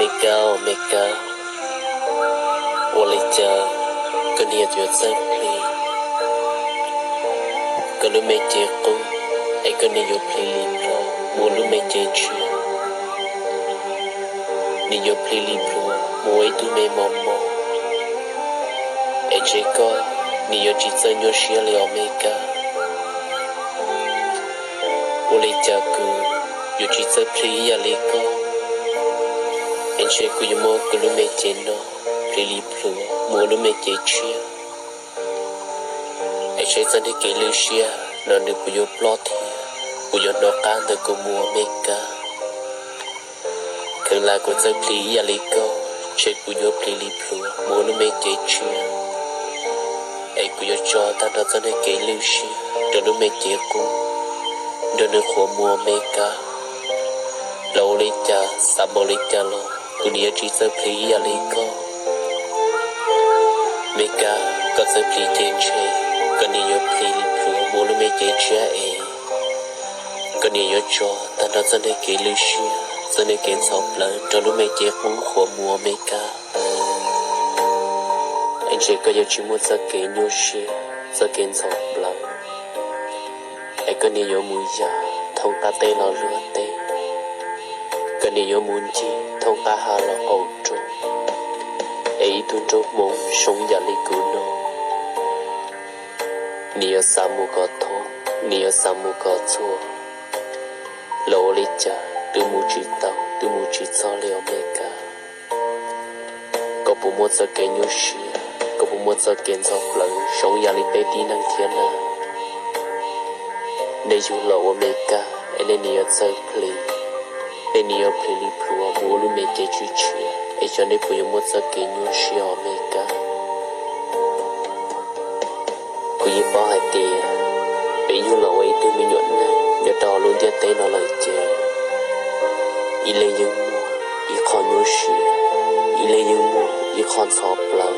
Me Kab, me Kab, ua li cas koj niam yuav txawj plig koj lub me cev qub, es koj niam yuav plig li plhuav mus ua lub me cev tshiab, niam yuav plig li plhuav mus ua ib tug me mos mos, es ntshe koj niam yuav tsis txawj nyuaj siab li os me Kab. Ua li cas kuv yuav tsis txawj plig ib yam li koj, es ntshe kuv yuav muab kuv lub me cev no plig li plhuav mus ua lub me cev tshiab, es saib txoj niag kev lwj siab no nws puas yuav ploj thiab puas yuav hnov qab ntawm kuv mus me Kab. Kheev lam kuv txawj plig ib yam li koj, ntshe kuv yuav plig li plhuav mus ua lub me cev tshiab, es kuv yuav tso tag nrho txoj niag kev lwj siab rau lub me cev qub, nrog nws qhuav mus me Kab. Los ua li cas xav npaum li cas los kuv niam yuav tsis txawj plig ib yam li koj. Me Kab, koj txawj plig ces ntshe koj niam yuav plig li plhuav mus ua lub me cev tshiab es koj niam yuav tso tag nrho txoj niag kev lwj siab, txoj niag kev ntxhov plawv rau lub me cev qub qhuav mus me Kab. Es ntshe koj yuav tsis muaj txoj kev nyuaj siab, txoj kev ntxhov plawv, es koj niam yuav mus yam thoob qab teb los luag teb, koj niam yuav mus ncig thoob qab hav los qaum roob, es ib tug nraug Hmoob zoo yam li kuv no, niam yuav xav mus kom thoob, niam yuav xav mus kom txhua, los ua li cas twb mus tsis tau, twb mus tsis txog li os me Kab. Koj puas muaj txoj kev nyuaj siab, koj puas muaj txoj kev ntxhov plawv zoo yam li peb tib neeg thiab na? Nej yug los ua me Kab es nej niam yuav txawj plig, nej niam yuav plig li plhuav mus ua lub me cev tshiab tshiab, es xyov nej puas yuav muaj txoj kev nyuaj siab os me Kab. Kuv yeej paub hais tias peb yug los ua ib tug me nyuam neeg nyob rau hauv lub ntiaj teb no lawm ces ib leeg yeej muaj ib qho nyuaj siab, ib leeg yeej muaj ib qho ntxhov plawv.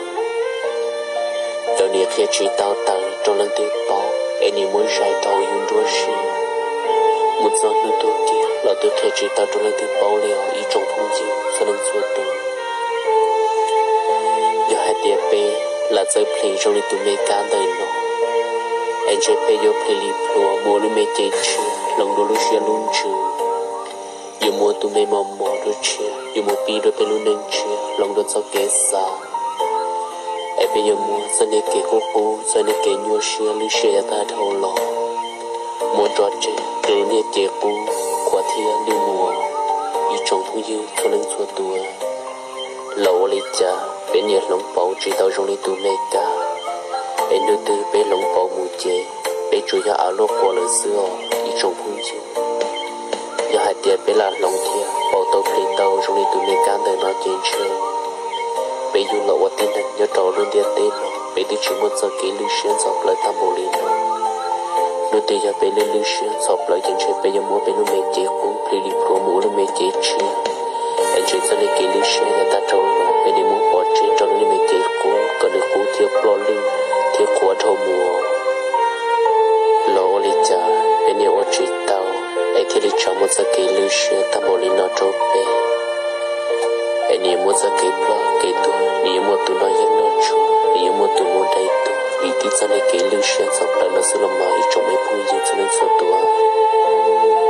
Txawm niam qhia tsis tau tawm rau leej twg paub es niam muab zais rau hauv yus nruab siab, mus txog hnub tuag kiag los twb qhia tsis tau rau leej twg paub li os ib tsoom phooj ywg txhua leej txhua tus. Yog hais tias peb lam txawj plig zoo li tus me Kab ntawm no, es ntshe peb yuav plig li plhuav mus ua lub me cev tshiab hloov dua lub siab lub ntsws, yuav muab tus me mos mos dua tshiab, yuav muab pib dua peb lub neej tshiab hloov dua txoj kev xav, es peb yuav muab txoj niag kev qub qub, txoj niag kev nyuaj siab lwj siab yav tag dhau los, muab tso tseg rau lub niag cev qub qhuav thiab lwj mus. Ib tsoom phooj ywg txhua leej txhua tus, los ua li cas peb niam hloov pauv tsis tau zoo li tus me Kab, es hnub twg peb hloov pauv mus ces peb tsuas yog av luaj quas lawm xwb os ib tsoom phooj ywg. Yog hais tias peb lam hloov thiab pauv tau plig tau zoo li tus me Kab ntawm no ces ntshe peb yug los ua tib neeg nyob rau lub ntiaj teb no peb twb tsis muaj txoj kev lwj siab ntxhov plawv tag npaum li no. Hnub twg yog peb lwj lwj siab ntxhov plawv ces ntshe peb yuav muab peb lub me cev qub plig li plhuav mus ua lub me cev tshiab, es ntshe txoj niag kev lwj siab yav tag dhau los peb niam muab pov tseg rau lub me cev qub kom nws qub thiab ploj lwj thiab qhuav dhau mus. Los ua li cas peb niam ua tsis tau es thiaj li tshaj muaj txoj kev lwj siab tag npaum li no rau peb. Es nws yuav muaj txoj kev ploj kev tuag, nws yuav muaj tus noj yeeb noj tshuaj, nws yuav muaj tus mus dai tuag vim tib txoj niag kev lwj siab ntxhov plawv no xwb los mas ib tsoom me phooj ywg txhua leej txhua tus.